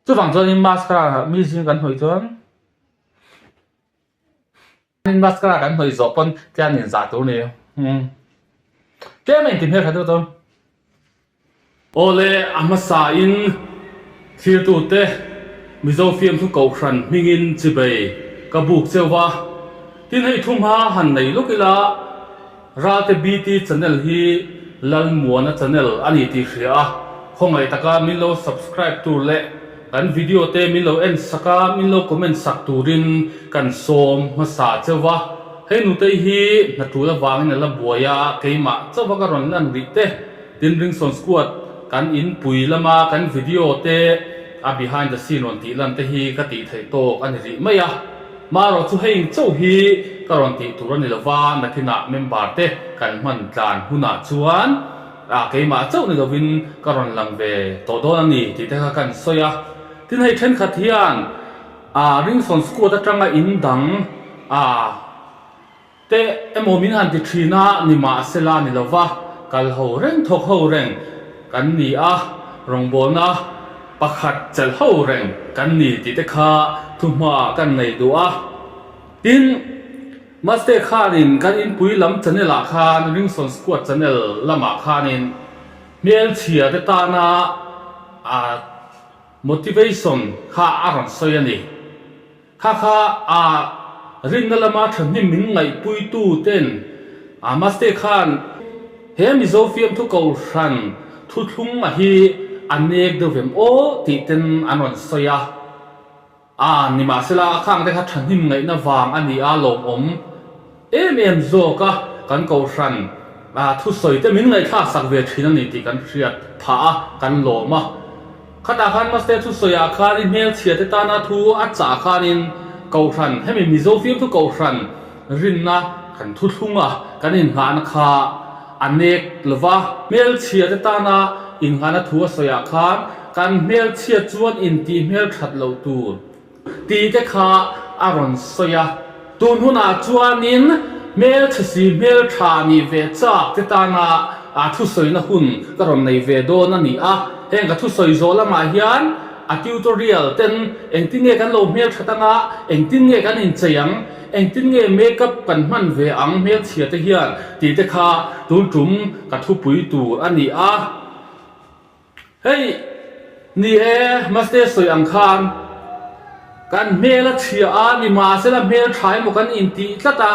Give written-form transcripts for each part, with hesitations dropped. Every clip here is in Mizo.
Chuvang chuanin mascara mi zing kan hnawih chuan mascara kan hnawih zawh pawn tlian in zah tur a ni tlem a inti hmeltha deuh chuan Awle a hmasa in thlirtute Mizo fiamthu kohhran hmingin chibei ka buk cheu va tin hei thu hma han nei lawk ila Ralte BT channel hi Lalmuana channel a ni tih hria a, khawngaih taka min lo subscribe tur leh kan video te min lo en sak a, min lo comment sak turin kan sawm hmasa cheu va. Hei nutei hi hna tul avangin a la buai a, keimah chauha ka rawn lan rih te, tin Ringsawn Squad kan inpui lama kan video te a behind the scene rawn tih lan te hi ka tih theih tawk a ni rih mai a. Marawh chu hei chauh hi ka rawn tih tur a ni lova, nakinah member te kan hman tlan hunah chuan ah keimah chauh ni lovin ka rawn lang ve tawh dawn a ni tih te kha kan sawi a. Tin hei thenkhat hian ah Ringsawn Squad atanga in dang ah Te emaw min han ti thin a, nimahsela ni lova, kal ho reng thawk ho reng kan ni a, rawngbawlna pakhat chelh ho reng kan ni tih te kha thuhma kan nei duh a. Tin, Maste khanin kan inpui lam channel ah khan Ringsawn Squad channel lamah khanin hmelchhia te tana motivation kha a rawn sawi a ni. Kha kha a rinna lama thahnem min ngaihpuitu ten a Maste khan he Mizo fiamthu kohhran thuthlung a hi a nek deuh vem aw tih ten an rawn sawi a. A nimahsela a khang te kha thahnem ngaihna vang a ni a lawmawm em em zawk a kan kohhran thusawi te min ngaihthlak sak ve thin a ni tih kan hriat phah a kan lawm a. Khatah khan Maste thusawi ah khan i hmelchhia te tana thu a chah khanin Kohhran, hemi Mizo fiamthu Kohhran rinna kan thuthlung a, kan inngahna kha a nek lova. Hmelchhia te tana inngahna thu a sawi ah khan kan hmelchhia chuan intih hmelthat loh tur. Tih te kha a rawn sawi a. Tun hunah chuanin hmelchhe si hmeltha nih ve chak te tana thusawina hun ka rawn nei ve dawn a ni a. Heng ka thusawi zawh lamah hian a tutorial ten engtin nge kan lo hmelthat anga, engtin nge kan inchei ang, engtin nge makeup kan hman ve ang hmelchhia te hian tih te kha tun tum ka thupui tur a ni a. Hei, ni e, Maste sawi ang khan kan hmel a chhia a, nimahsela hmel tha emaw kan intih tlat a,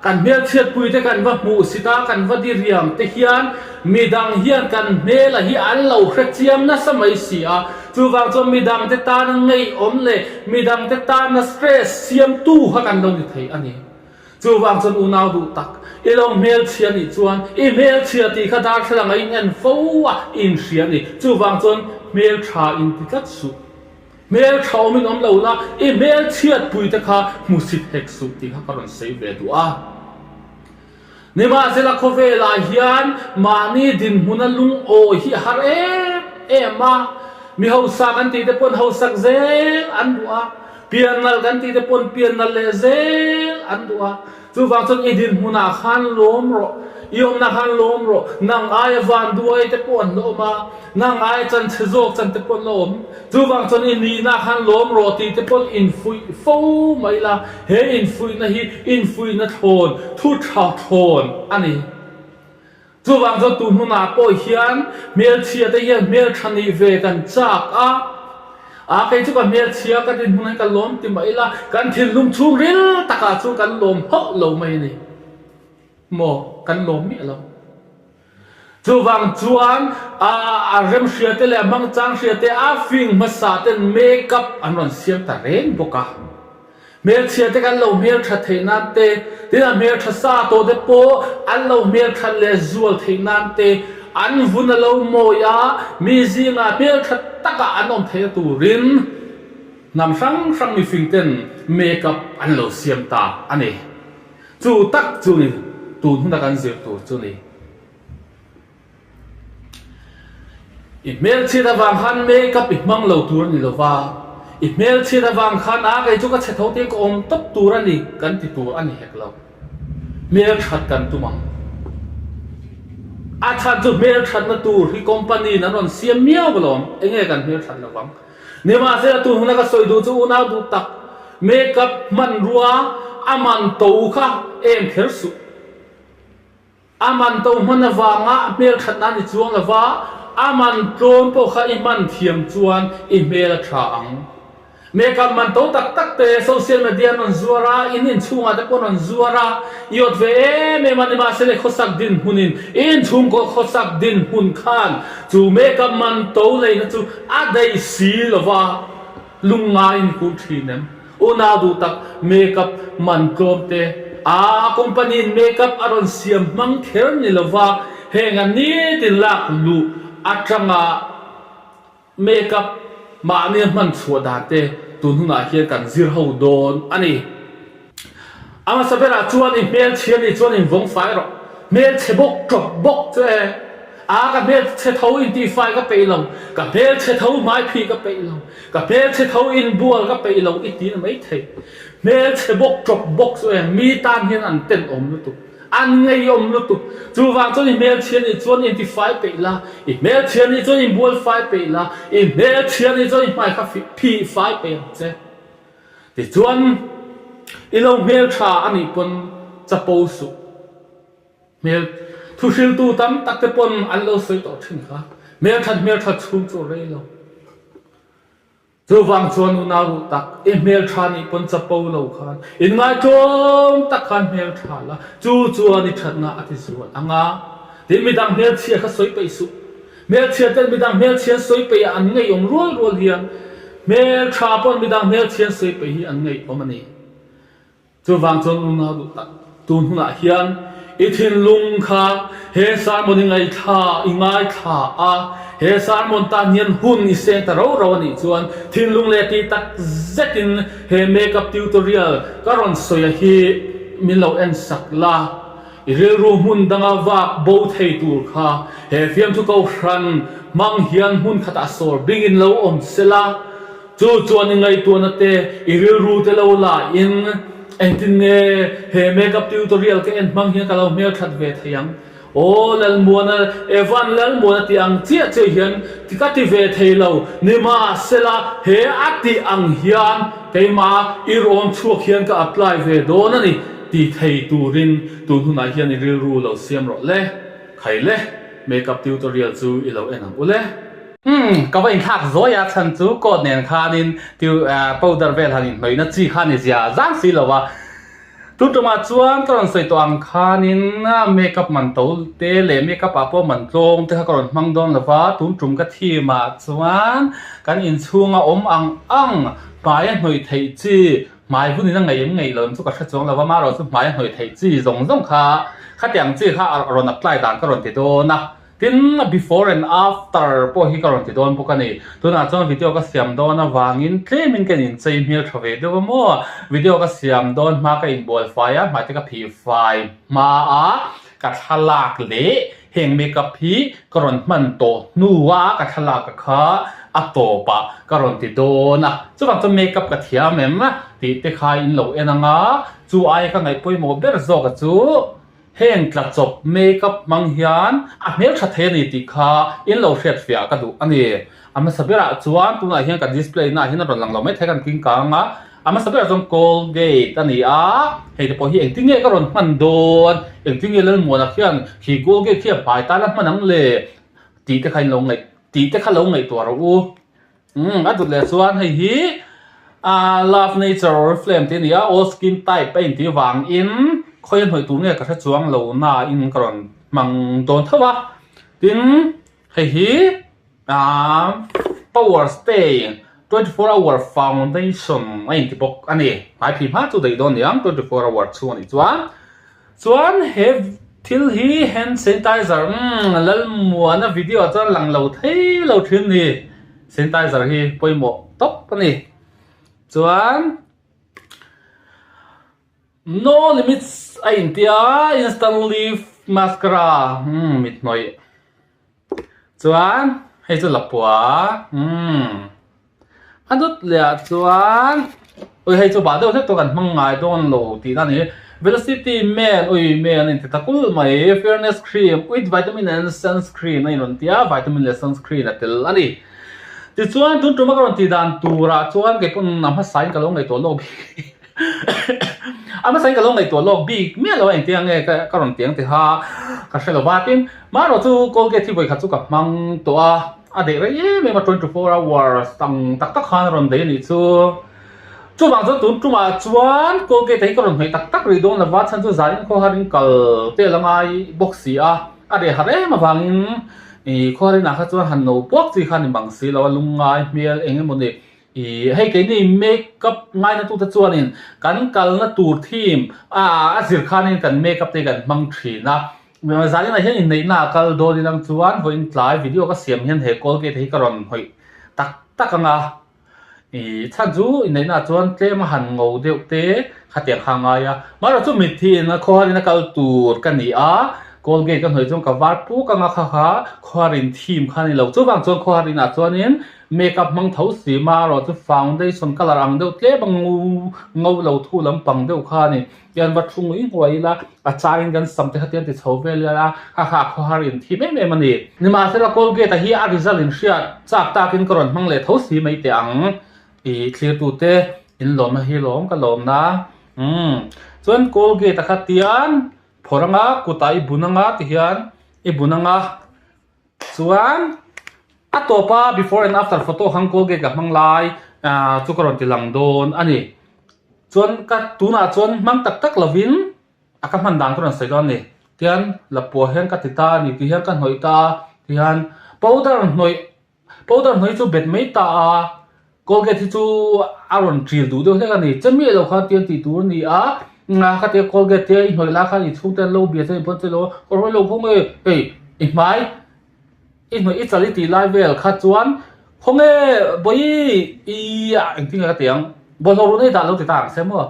kan hmel chhiatpui te kan va hmuh sit a, kan va diriam te hian midang hian kan hmela hi an lo hre chiam nasa mai si a, chuvang chuan midang te tana ngeiawm leh midang te tana stress siamtu kha kan lo ni thei a ni. Chuvang chuan unau duh tak, i lo hmelchhia nih chuan i hmelchhia tih kha darthlalang a in en fo a, i inhria a ni. Chuvang chuan hmeltha in ti tlat suh. Hmeltha awm in awm lo la, i hmelchhiat pui te kha hmusit hek suh tih kha ka rawn sawi ve duh a. Nimahsela khawvelah hian mahni dinhmuna lungawi hi a har em em a, mi hausa kan tih te pawn hausak zel an duh a, Piannal kan tih te pawn piannal leh zel an duh a, chuvang chuan i dinhmunah khan lawm rawh, i awmna khan lawm rawh, nang aia van duai te pawh an la awm a, nang aia chan chhe zawk chan te pawh an la awm, chuvang chuan i nihna khan lawm rawh tih te pawn infuih fo mai la, he infuihna hi infuihna thlawn, thu tha thlawn a ni. Chuvang chuan tu hmunah pawh hian hmelchhia te hian hmeltha nih ve kan chak a, a kei chu ka hmelchhia ka din hmunah hian ka lawm ti mah ila kan thinlung chhungril takah chuan kan lawm hauh lo mai a ni maw, kan lawm miah lo. Chuvang chuan a a remhria te leh a hmangchang hria te a fing hmasa ten make up an rawn siam ta reng bawk a. Hmelchhia te kan lo hmelthat theih nan te, tin a hmeltha sa tawh te pawh an lo hmelthat leh zual theih nan te, an vun a lo mawi a, mi zingah hmeltha taka an awm theihna turin hnam hrang hrang mifing ten make up an lo siam ta a ni. Chu tak chu ni tun huna kan zir tur chu ni. I hmelchhiat avang khan makeup i hmang lo tur a ni lo va, i hmelchhiat avang khan a kei chu ka chhe tho te ka awm tawp tur a ni kan ti tur a ni hek lo. Hmelthat kan tum ang. A chhan chu hmelthatna tur hi company in an rawn siam miau alawm, enge kan hmelthat lo vang. Nimahsela tun huna ka sawi duh chu unau duh tak makeup hmanrua a man to kha em kher suh. A man to hman avanga hmelthat nan i chuang lo va, a man tlawm pawh kha i hman thiam chuan i hmel a tha ang. Makeup man to tak tak te social media an rawn zuar a, in inchhungah te pawh an rawn zuar a, i awt ve em em a, nimahsela i khawsak dinhmunin i inchhungkaw khawsak dinhmun khan chu makeup man to leina chu a daih si lo va, lungngaiin i kun thin em? Unau duh tak makeup man tlawm te a company in makeup a rawn siam hmang kher ni lo va, heng a nitin lak luh atanga Makeup mahni a hman chhuah dan te tun hunah hian kan zir ho dawn a ni. A hmasa berah chuan i hmelchhia nih chuan invawng fai rawh. Hmelchhe bawk tawp bawk chu e. A ka hmelchhe tho intihfai ka peih lo, ka hmelchhe tho hmaiphih ka peih lo, ka hmelchhe tho inbual ka peih lo i ti na maithei. Hmelchhe bawk tawp bawk chu e, mi tan hian an tenawm lutuk. An ngeiawm lutuk. Chuvang chuan i hmelchhia nih chuan intifai peih la, i hmelchhia nih chuan inbual fai peih la, i hmelchhia nih chuan i hmai kha phih fai peih ang che. Tichuan, i lo hmeltha a nih pawn chapo suh. Hmel thuhriltu tam tak te pawn an lo sawi tawh thin kha. Hmelthat hmelthat chhung chu a rei lo. Chuvang chuan unau ruh tak, i hmeltha nih pawn chapo lo khan, inngaihtlawm tak khan hmeltha la, chu chuan i thatna a ti zual ang a. Tin, midang hmelchhia kha sawi peih suh. Hmelchhia ten midang hmelchhia an sawi peih a an ngeiawm rual rual hian, hmeltha pawn midang hmelchhia an sawi peih hi an ngeiawm a ni. Chuvang chuan unau duh tak, tun hunah hian i thinlung kha he sermon i ngaithla i ngaithla a, he sermon tan hian hun i seng ta ro ro a nih chuan thinlung leh tih tak zetin he makeup tutorial ka rawn sawi a hi min lo en sak la, i rilru hmun danga vak bo thei tur kha he fiamthu kohhran hmang hian hmun khatah sawr bingin lo awm sela. Chu chuan i ngaihtuahna te, i rilru te lo la in engtin nge he makeup tutorial ka en hmang hian ka lo hmelthat ve thei ang? Aw Lalmuana, Evan Lalmuana tih ang chiah chiah hian ka ti ve thei lo, nimahsela he a tih ang hian keimah i rawn chhuak hian ka apply ve dawn a ni ti thei turin tun hunah hian i rilru lo siam rawh le. Khai le, makeup tutorial chu i lo en ang u le. Umm, ka va inthlak zawi a, chhan chu coat nen khanin tiu powder vel han inhnawihna chi kha ni zia zang si lo a. Tun tumah chuan ka rawn sawi tawh ang khanin makeup man to te leh makeup ah pawh man tlawm te kha ka rawn hmang dawn lo va, tun tum ka theme ah chuan kan inchhunga awm ang ang hmai a hnawih theih chi hmai hunin a ngaih em ngaih lo chu ka hre chuang lo va, amaherawhchu chu hmai a hnawih theih chi zawng zawng kha khatiang chi kha rawn apply dan ka rawn ti dawn a. Tin, before and after pawh hi ka rawn ti dawn bawk a ni. Tunah chuan video ka siam dawn avangin tlemin ka inchei hmel tha ve deuh a maw? Video ka siam dawn hma ka inbual fai a, hmai te ka phih fai hma a, ka thlalak leh heng makeup hi ka rawn hman tawh hnua ka thlalak a kha a tawpah ka rawn ti dawn a. Chuvang chuan makeup ka thiam em tih te kha in lo en ang a, chu aia ka ngaih pawimawh ber zawk a chu. Heng tla chawp makeup hmang hian a hmeltha thei a ni tih kha in lo hriatfiah ka duh a ni. A hmasa berah chuan tunah hian ka display naah hian a rawn lang lo maithei kan king kang a, a hmasa berah chuan Colgate a ni a, hei te pawh hi engtin nge ka rawn hman dawn, engtin nge Lalmuana khian khi Colgate khi a hmai tan a hman ang le tih te kha in lo ngaih tih te kha lo ngaihtuah rawh u. Umm a dut leh chuan hei hi ah love nature oriflame tih a ni a all skin type a intih vangin khawi a hnawih tur nge ka hre chuang lo na in ka rawn hmang dawn tho a tin hei hi ah power stay 24 hour foundation a inti bawk a ni hmai phih hma chu daih dawn niang 24 hour chhung a nih chuan. Chuan he thil hi hand sanitizer umm Lalmuana video ah chuan lang lo thei lo thin ni sanitizer hi pawimawh tawp a ni chuan no limits a intia instant leaf mascara umm mit hnawih. Chuan hei chu lapua umm a dawt leh ah chuan ui hei chu bah deuh hlek tawh kan hmang ngai dawn lo tih na a ni velocity man ui man a inti ta kulh mai fairness cream with vitamin and sunscreen a inrawn ti a vitamin leh sunscreen a tel a ni. Tichuan tun tuma ka rawn tih dan turah chuan kei pawn a hmasain ka lo ngaihtuah lawk bik a hmasain ka lo ngaihtuah lawk bik miah lo a engtiang nge ka rawn ti ang tiha ka hre lo va. Tin, marawh chu Colgate hi vawikhat chu ka hmang tawh a, a daih rei em em a, 24 hours ang tak tak khan a rawn daih a nih chu. Chuvang chuan tun tumah chuan Colgate hi ka rawn hnaih tak tak rih dawn lova, chhan chu zanin khawharin kal tel a ngai bawk si a, a reh har em avangin ih khawharinah kha chuan han no puak chi kha a ni mang si lo a, lungngai hmel eng emaw ni ih hei keini make up ngaina tute chuanin kan kalna tur theme a a zir khanin kan make up te hi kan hmang thin a, zaninah hian inneihna a kal dawn inang chuan vawiin tlai video ka siam hian he Colgate hi ka rawn hnawih tak tak ang a. I chhan chu inneihna chuan tlem a han ngo deuh te khatiang kha a ngai a. Mahrawh chu mitthi in khawharin a kal tur ka ni a, Colgate ka hnawih chuan ka var puk anga kha kha khawharin thim kha a ni lo. Chuvang chuan khawharin ah chuanin makeup hmang tho si marawh chu foundation colour ang deuh tlem a ngo ngo lo thu lampang deuh kha a ni. Tian va thu ngui nghuai ila a changin kan sam te kha tian ti chho vel ila kha kha a khawhar in thim em em a ni. Nimahsela Colgate-a hi a result in hriat chak takin ka rawn hmang leh tho si mai teh ang i thlirtute in lawmna hi lawm ka lawmna umm chuan Colgate-a kha tian phawrh anga kutah i bun anga tihian i bun anga Chuan a tawpa before and after photo khan Colgate ka hmang lai chu ka rawn ti lang dawn a ni. Chuan ka tunah chuan hmang tak tak lovin a ka hman dan ka rawn sawi dawn a ni. Tihian lapua hian ka ti ta a ni tihian ka hnawih ta a tihian powder hnawih powder hnawih chu bet mai ta a. Colgate hi chu a rawn ṭil duh deuh hlek a ni. Che miah lo khan tiang tih tur a ni a, khatia Colgate te i hnawih lai khan i chhungte an lo bia che i pawn che lo a, ka rawi lo khawnge hei i hmai i hnawih i chal i tih lai vel kha chuan khawnge bawi i engtin nge ka ti ang bawlhhlawh run ei dah lo ti ta ang se maw.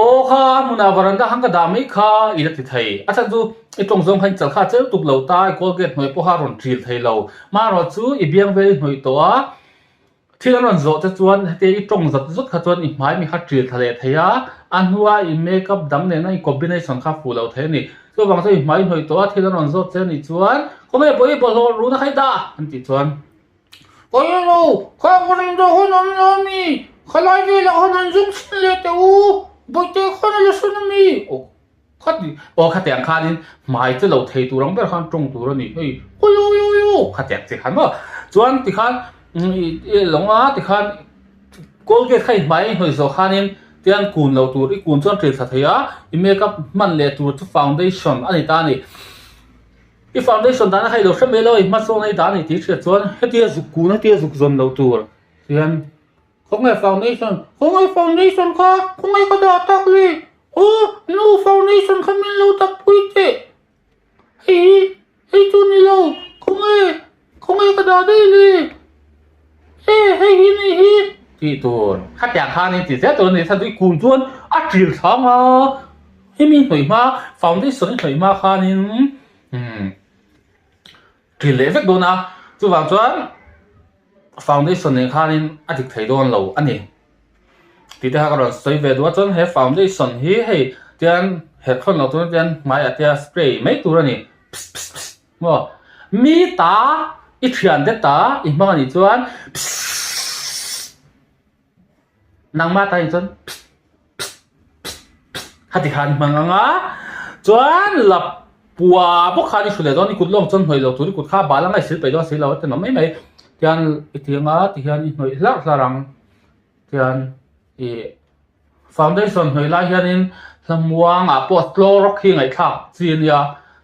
Aw kha a hmunah varanda khan ka dah mai kha i la ti thei. A chhan chu i tawng zawng khan i chal kha a chel tuk lo ta, i Colgate hnawih pawha rawn ṭil thei lo. Marawh chu i biang vel i hnawih tawh a. Thil an rawn zawh te chuan hetia i tawng zat zut kha chuan i hmai mi kha ṭil tha leh thei a, a hnua i makeup dang nena i combination kha fuh lo thei a ni. Chuvang chuan i hmai hnawih tawh a thil an rawn zawt che a nih chuan khawnge pawh i bawlhhlawh run a khai dah an tih chuan Khawi lo, kha varin dawh hawn awm lo ami? Khalai velah hawn an zawng chhin leh teh u, bawihte khawn a la hran ami? Aw. Khati aw khatiang khanin hmai che lo thei tur ang ber khan tawng tur a ni hei ui ui ui ui khatiang che khan maw chuan tikhan i lawng a tikhan Colgate kha i hmai i hnawih zawh khanin tian kun lo tur i kun chuan ṭil thla thei a i makeup hman leh tur chu foundation a ni ta a ni i foundation dahna kha i lo hre mai lo i hmasawn a i dah a ni tih hriat chuan hetia zuk kun hetia zuk zawn lo tur tian Khawngaih foundation, khawngaih foundation kha khawngaih ka dah tak le, aw nu foundation kha min lo dak pui teh, hei hi hei chu ni lo, khawngaih khawngaih ka dah daih le, e hei hi ni hi. Tih tur khatiang khanin ti zel tur a ni, chhan chu i kun chuan a ṭil thlang a, hemi hnawih hma foundation i hnawih hma khanin umm ṭil leh vek dawn a, chuvang chuan. Foundation nen khanin a dik thei dawn lo a ni tih te kha ka rawn sawi ve duh a chuan he foundation hi hei tian herh thawn loh tur tian hmaiah te spray mai tur a ni pss pss pss maw mi ta i thian te ta i hmang a nih chuan pss nangmah ta nih chuan pss pss pss pss khati khan hmang ang a chuan lapua bawk khan i hru leh dawn i kut lawng chuan hnawih lo tur i kut kha bal anga i sil peih dawn si lo a tenawm mai mai tian i ti anga tihian i hnawih hlarh hlarh ang tian ih foundation hnawih lai hianin hlamuang ah pawh slow rock hi ngaihthlak chi a nia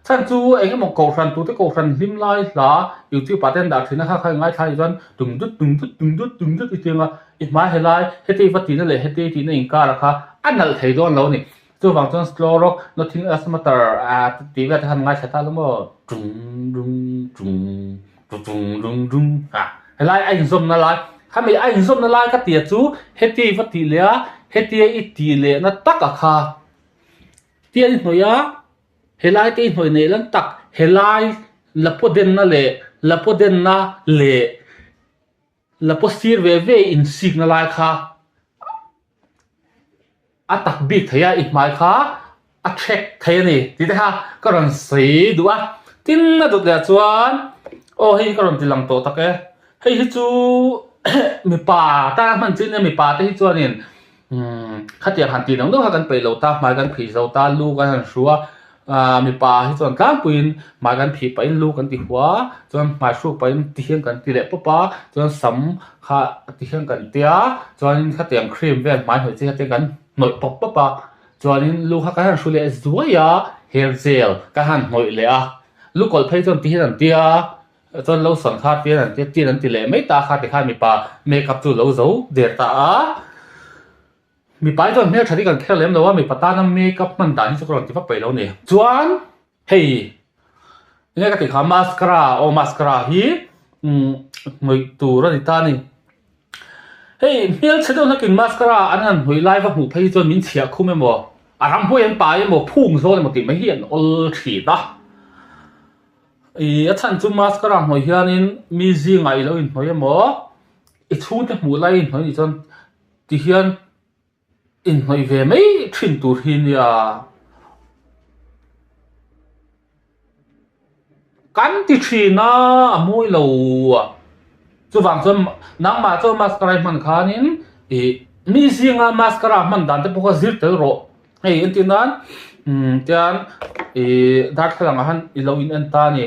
chhan chu eng emaw kohhran tute kohhran hlim lai hla youtube ah te an dah thin a kha kha i ngaithla anih chuan tum dut tum dut tum dut tum dut i ti anga I hmai helai heti va tihna leh heti tihna inkar kha a nalh thei dawn lo a ni. Chuvang chuan slow rock, nothing else matter tih vel te khan ngaithla ta lo maw? Tung dung tung tung dung dung ah helai a inzawmna lai khami a inzawmna lai ka tia chu heti va tih leh a hetia i tih lehna taka kha tia i hnawih a helai te i hnawih neih lan tak helai lapua denna leh lapua denna leh La pawh sir ve ve insikna lai kha a tak bik thei a, i hmai kha a thlek thei a ni tih te kha ka rawn sawi duh a. Tin a dawt leh ah chuan aw hei hi ka rawn ti lang tawh tak e. Hei hi chu mipa tana hman chin nia mipa te hi chuanin khatiang han tih deuh deuh kha kan peih lo ta hmai kan phih zo ta lu kan han hru a ah mipa hi chuan tlangpuiin hmai kan phih pahin lu kan ti hua chuan hmai hruk pahin ti hian kan ti leh pawp a chuan sam kha ti hian kan tia chuanin khatiang cream vel hmai hnawih chi kha te kan hnawih pawp pawp a chuanin lu kha kan han hru leh zuai a hair gel kan han hnawih leh a lu kawlh phei chuan ti hian an tia. Chuan lo sawn kha tian an tia tian an ti leh mai ta kha tikhan mipa makeup chu lo zo der ta a. Mipa hi chuan hmeltha hi kan kher lem lo a, mipa tana makeup hman dan hi chu ka rawn ti vak peih lo a ni. Chuan hei enge ka tih kha mascara aw mascara hi hnawih tur a ni ta a ni. Hei hmelchhe deuh hlakin mascara an han hnawih lai va hmuh phei hi chuan min chhiah khum emaw a ramhuai an pai emaw phung zawn emaw tih mai hi an awl thin a. Ih a chhan chu mascara hnawih hianin mi zingah i lo inhnawih emaw i chhungte hmuh lai inhnawih nih chuan tihian inhnawih ve mai thin tur hi nia. Kan ti thin a a mawi lo a chuvang chuan nangmah chuan mascara i hman khanin ih mi zinga mascara hman dan te pawh kha zir tel rawh. Hei entir nan umm tian ihh darthlalang ah han i lo in en ta a ni.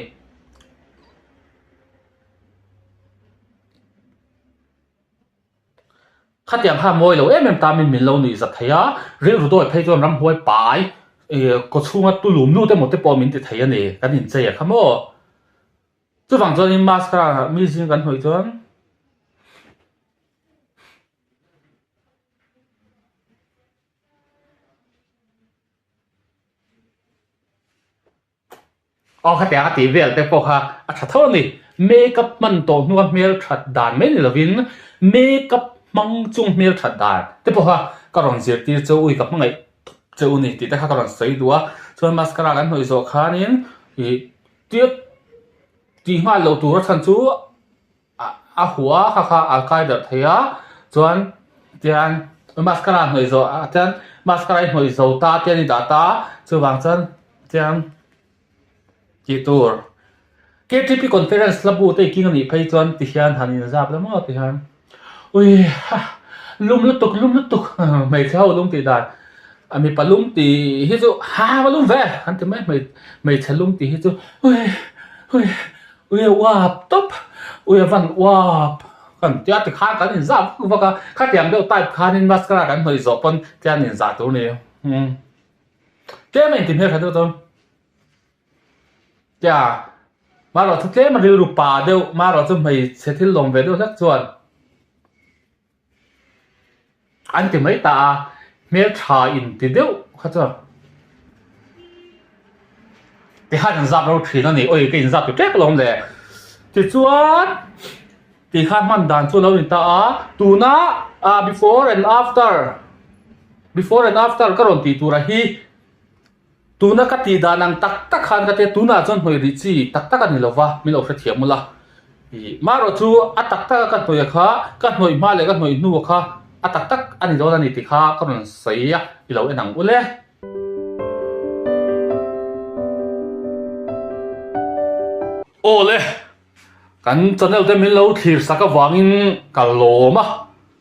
Khatiang kha mawi lo em em ta min min lo nuih za thei a, rilru dawi phei chuan ramhuai pai ih kaw chhunga tulum lut emaw te pawh min ti thei a ni kan inchei a kha maw. Chuvang chuanin mascara mi zing kan hnawih chuan. Aw khatiang a tih vel te pawh kha a tha tho a ni. Makeup hman tawh hnua hmel that dan mai ni lovin makeup hmang chung hmel that dan te pawh kha ka rawn zirtir che u i ka hmangaih tawp che u ni tih te kha ka rawn sawi duh a. Chuan mascara kan hnawih zawh khanin ih tiat tih nghal loh tur a chhan chu. A hua kha kha a kai darh thei a chuan tian mascara hnawih zawh ah chuan mascara hi hnawih zo ta te a ni dah ta chuvang chuan tian tih tur K_T_P conference hla bu te i king a nih phei chuan ti hian han inzap la maw ti hian ui ha lum lutuk lum lutuk hmeichhe ho lum tih dan a mipa lum tih hi chu ha va lum ve an ti mai hmeichhe lum tih hi chu ui ui. Ui a uap tawp, ui a van uap kan tia tikhan kan inzah vak vak a, khatiang deuh type khanin mascara kan hnawih zawh pawn tian inzah tur ni umm tlem a inti hmeltha deuh chuan tia marawh chu tlem a rilru pa deuh marawh chu hmeichhe thil lawm ve deuh hlek chuan. An ti mai ta a, hmeltha in ti deuh kha chuan tikhan an zap ro thin a ni, awi ka inzap ti tep alawm le. Tichuan tikhan hman dan chu a lo ni ta a, tuna ah before and after, before and after ka rawn tih turah hi Tuna ka tih dan ang tak tak khan ka tia, tunah chuan hnawih rih chi tak tak a ni lova, min lo hrethiam ula. Ih, marawh chu a tak tak a ka hnawih a kha, ka hnawih hma leh ka hnawih hnu a kha a tak tak a ni dawn a ni tih kha ka rawn sawi a, i lo en ang ul e. Aw le, kan channel te min lo thlir sak avangin ka lawm a.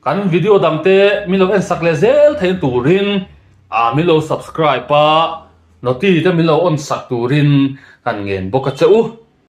Kan video dang te min lo en sak leh zel theih turin ah min lo subscribe a, noti te min lo on sak turin kan ngen bawk a che u.